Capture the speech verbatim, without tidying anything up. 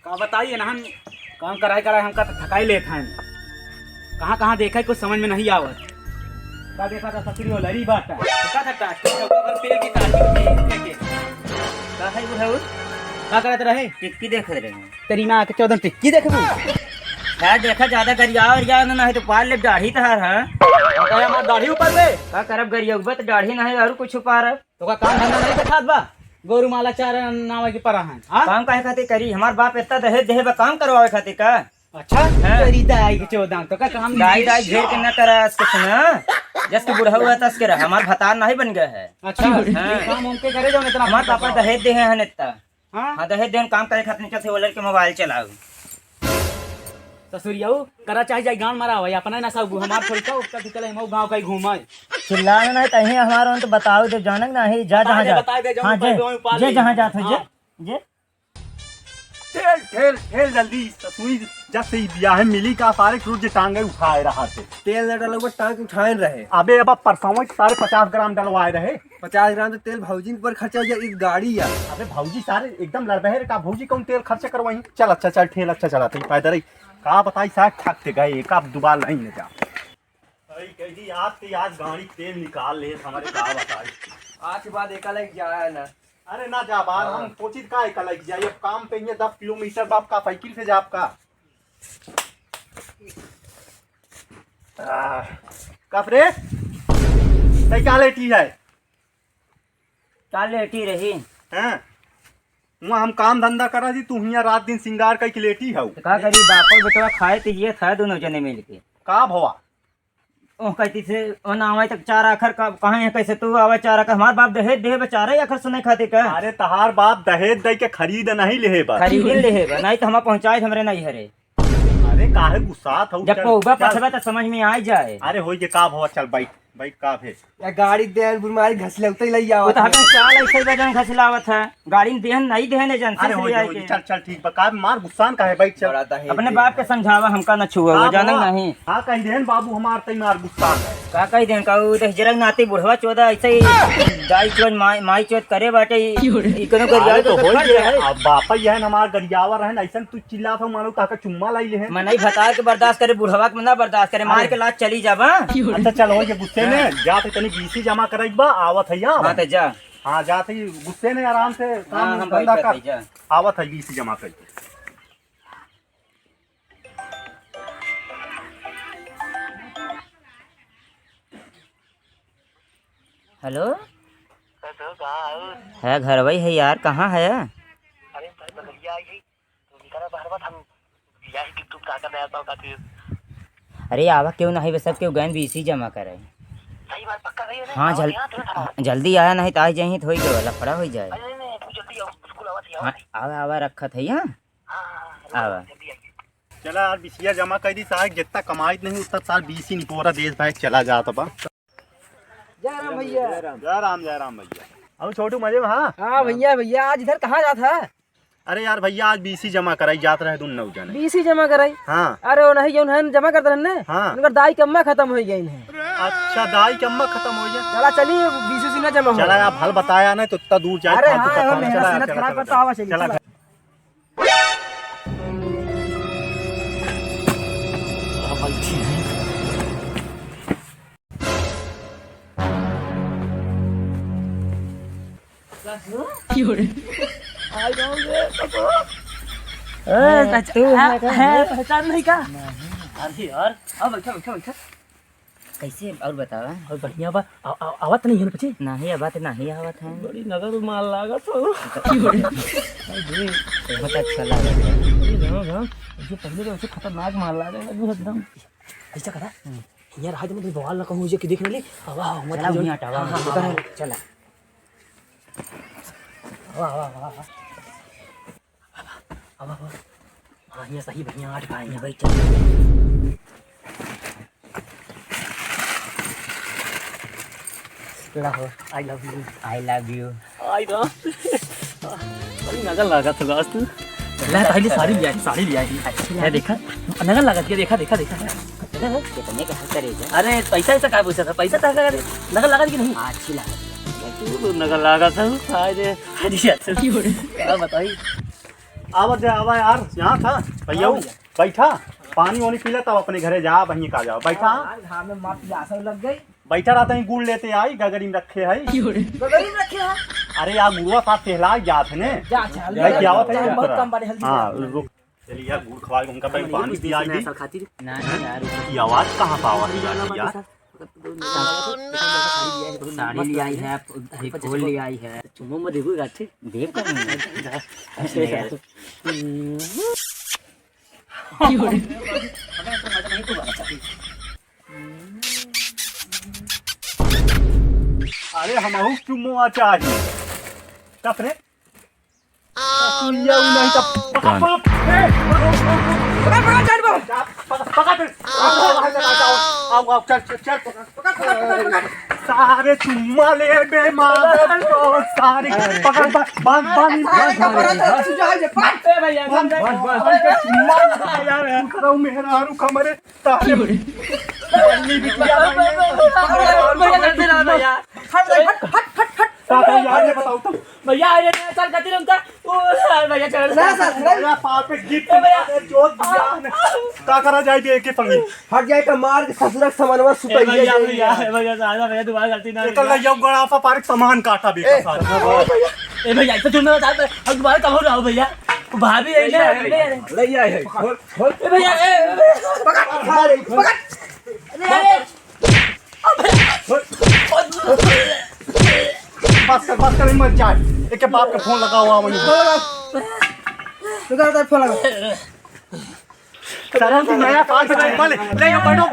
का बताई, एनहन काम कराए कराए हमका त थकाई लेत हैं। कहाँ कहाँ देखा है, कुछ समझ में नहीं आवत। का देखा था ससुरी वो लरी बाटा। देखा था टाटी, ओकर पर तेल की टाटी, तेल के। का है बुढ़ऊ? का करत रहे? टिक्की देखत रहे। तेरी माँ के चौदह टिक्की देखबू। यार देखा, ज्यादा गरिया और जा ना, नहीं तो पाल ले दाढ़ी तहार है। का हमार दाढ़ी ऊपर बे? का करब गरिया, उबत दाढ़ी नहीं और कुछ ऊपर। तो का काम धंधा नहीं देखात बा? गोरू माला चार नावा के परा हैं, हाँ? काम काहे खातिर करी? हमार बाप इतना दहेज देहे बा काम करवावे खातिर का? अच्छा? हाँ। तेरी दाई के चौदह, तो का काम दाई, दाई घेर के न करा, इसके सुना। जस के बुढ़ा हुआ तस के रहा, हमार भतार नहीं बन गया है। अच्छा। हाँ। काम उनके करे जाओ, इतना हमार पापा दहेज देहे हैं इतना। हाँ? हाँ, दहेज देन काम करे खातिर निकल से ओलर के मोबाइल चलाऊ। ससुरियाऊ, करा चाहे जाई गान मारा, भाई, अपना ना सब हमार छोड़ के, उसका तो चले, हम गाँव का ही घूमाए। चिल्लाना नहीं, कहीं हमारा तो बताओ दे, जानक नहीं, जा बता जहाँ दे, जा। बता दे, जाऊँ हाँ, पर जे, गाँव पाले। जे जहाँ जात हो, जे, हाँ। जे। ठेल, ठेल, ठेल जल्दी, ससुरी जब से ई बियाह मिली का सारे टूट जे टांगे उठाए रहा थे। तेल न डलवा टांग उठाए रहे। अबे अब परसों सारे पचास ग्राम डलवाए रहे। पचास ग्राम तो तेल भौजी के ऊपर खर्चा हो जाए, इस गाड़ी या। अबे भौजी सारे एकदम लड़बहे रे का, भौजी कौन तेल खर्चा करवाई? चल अच्छा चल ठेल अच्छा चला, तू पैदल ही। का बताई साहब, थक के गए, एक आप दुबार नहीं ले जा। सही कह दी, आज के आज गाड़ी तेल निकाल ले हमारे, का बताई। आज के बाद एका लग जाए ना। अरे ना जा बाहर, हाँ। हम सोचित का एका लग जाए, अब काम पे ये दस किलोमीटर बाप का साइकिल से जाब का। आह, कफ रे, तै का लेटी है? का लेटी रही? हैं? वहाँ हम काम धंधा करा जी, तू हियाँ रात दिन सिंगार कई के लेटी हऊ। तो का करी, बापो बेटवा खाए पिए था दोनों जने मिल के। का भवा? ओह कहती से, ओ ना आवे तक चार आखर का, कहाँ है कैसे तू आवे चार आखर? हमार बाप दहेज देहे बा चार आखर सुने खातिर का? अरे तहार बाप दहेज दे के खरीद नहीं लेहे बा। खरीद लेहे बा, नहीं तो हमार पहुँचाए हमरे नहीं हरे। अरे काहे गुस्सात हऊ? जब चल, पौबा चल। पछबा त समझ में आ जाए। अरे होई जे का भवा, चल बैठ, बैठ का भे। या गाड़ी दे बुढ़मारी घसले उतई लई वो आवत तो है। हमें चाल ऐसे वजन घसलावत है, गाड़ी में देहन नहीं देहन एजेंसी अरे से होई ले जे, आए होई जे, के। चल, चल ठीक बा, का मार गुस्सान काहे, बैठ चल। बड़ा दहेज अपने दे बाप के है। समझावा, हमका न छुआ, वो हाँ जाने बाबा, नहीं। हाँ कह देहन बाबू हमार तई मार गुस्सान है। का कह देहन का, वो दहिजरक नाती बुढ़वा चोदा ऐसे ही दाई चोद माई, माई चोद करे बाटे, ई, क्यों रे? ई कोनो गरियावे अरे तो तो होई फट जे, जाए। अब बापा ये है ना हमार गरियावा रहन, ऐसन तू चिल्लात हो मानो ताका चुम्मा लाई ले है। मनई भतार के बर्दाश्त करे, बुढ़वा के ना बर्दाश्त करे, मार अरे। के लात चली जाबा। अच्छा चल, हो जे गुस्से में हाँ। जा तो तनी बीसी जमा कराई बा, आवत है यार। हाँ तो जा। हाँ जा तो गुस्से में आराम से काम हाँ, हम धंधा बैठत कर। है, जा। आवत है बीसी जमा कर। हेलो। हेलो, कहाँ हो? है घर वही है यार, कहाँ है? अरे, भाई, बगलिया आई है। तू निकल बाहर मत, हम यही टिप टुप ताकत है, बताओ, ताकि अरे, आवा क्यों नहीं बे, सब क्यों गैन बीसी जमा करे। सही बात, पक्का सही है ना? हाँ, आओ, जल-, यहाँ तो है, हाँ, जल्दी आया, नहीं तो आज यहीं तो होई गयो, लफड़ा होई जाए। अरे, नहीं, नहीं, तू जल्दी आओ, बिल्कुल आवा, आओ। हाँ, आवा, आवा, रखत है यहाँ। हाँ, हाँ, हाँ, आवा। जल्दी आइए। चला यार, बीसिया जमा कर दी, साहब, जितना कमाई नहीं, उतना साल बीसी निपोरा देश भाई चला जाता बा। जय राम भैया। जय राम, जय राम भैया। अब छोटू मजे में, हाँ? हाँ भैया, भैया, आज इधर कहाँ जात है? अरे यार भैया, आज बीसी जमा कराई जात रहे दुन नौ जने। बीसी जमा कराई? हाँ। अरे वो नहीं, जौन है जमा करते रहने, हाँ। उनकर दाई के अम्मा खत्म हो गई है। अच्छा, दाई के अम्मा खत्म हो गई। चला चली, बीसी उसी ना जमा हो। चला यार, भल बताया नहीं तो इतना दूर जाए, अरे फालतू हाँ, का हो, काम। मेहनत चला, सेहनत चला, खराब चला, करता आवा, चली, चला, चला। चला। ए, हाँ, पहचान, तू हाँ, है का? हाँ, पहचान नहीं का? नहीं। अरे यार, अब बैठा, बैठा, बैठा। कैसे और बतावा? और बढ़िया बा। आ, आ, आवत नहीं है ना पीछे? नहीं, अब बात नहीं आवत है। बड़ी नजर मार लागत हो। अरे, बहुत अच्छा लगा। अरे, हाँ, हाँ। जो पहले तो ऐसे खतरनाक मार लागत है, एकदम। ऐसा करा, हम्म। यार, आज मतलब बवाल ना कहूँ, मुझे कि देख ले। अब, अब, मत चला, बोल। वहीं हटा, हाँ, हाँ, वहीं हाँ, हटा। हाँ। चला। अब, अब, अब, अब। अब, अब, अब। हाँ, ये सही, बढ़िया, आठ का है, ये भाई, चल। ला हो, I love you। I love you। आई राम। बड़ी नजर लागत हो आज तू। मैं पहले साड़ी ले आई, साड़ी ले आई। अच्छी ये लगी। देखा, नजर लागत, ये देखा, देखा, देखा। कितने का है तेरे इधर? अरे, पैसा ऐसा का पूछा था? पैसा था का? नजर लागत कि नहीं? हाँ, अच्छी लागत। तू तो नजर लागत है, हाय रे। हाँ जी, अच्छा। क्या बताई? आवा जा, आवा यार, यहाँ था भैया, हाँ भैया। बैठा, पानी वानी पी ला, तब अपने घरे जा, वहीं का जाओ, बैठा। यार, घाम में मार पियास लग गई। बैठा रहता ही, गुड़ लेते आई, गगरी में रखे है। गगरी में रखे है? अरे यार, गुड़वा साथ सहला जात है ने। जा, जा, भाई, ले, क्या जा, होता है जा, बहुत तोरा? कम बाटे, हल्दी हाँ, डाल। रुक। चलिए यार, गुड़ खवाए, उनका भाई पानी पियाई दी। खातिर। ना, ना यार। ये आवाज कहाँ से आवा रही है यार? साड़ी ले आई है, अभी फूल ले आई है। चुम्मा मत देखो, गाछी। देख कर नहीं। अच्छा, यार। अरे, हमहू चुम्मा चाहिए। कब रे? सुनिया उ नहीं तो पकड़, पकड़, ए, पकड़, पकड़, पकड़, पकड़, पकड़, पकड़, पकड़, आओ, आओ, आओ, आओ, चल, चल, चल, पकड़, पकड़, पकड़, पकड़। सारे चुम्मा ले बे मार, सारे पकड़, बांध, बांध, बांध, बांध, बांध। ए भैया, बांध, बांध, बांध, बांध, चुम्मा ले यार, उतराऊ मेहरारू कमरे, सारे बन्नी बिटिया नहीं है। भैया, जल्दी लाओ भैया। हट, हट, हट, हट, हट। का भाई यार, ये बताओ तो। भैया, अरे, नया साल खातिर हमका, ओ, भैया, चल। नया साल, नया नया साल पे gift ए, भैया। दे, जोत दिया ने। का करा जाए बे, एके संगी? हट जाए तो मार के ससुरा के सामानवा ए, सुतैया भैया, जाए भैया, यार। ए, भैया, साला, भैया, दोबारा गलती ना एकर भैया। ला यो गड़ाफा पारे सामान काटा बे ए, का साथ। ओ भैया। ए, भैया, इसे तुमने बताया था, अब दोबारा कब हो रहा हो, भैया? भाभी, ए, भैया, भैया। ले आए है। खोल, खोल। ए, भैया, ए, ए, भैया। पकड़, पकड़, पकड़। अरे, अरे। बस कर, बस कर, मत जा। एके बाप के फोन लगाओ, आ वहीं। तू कर, फोन लगा। साला तू नया साल पे चुम्मा ले, ले यो बैठो।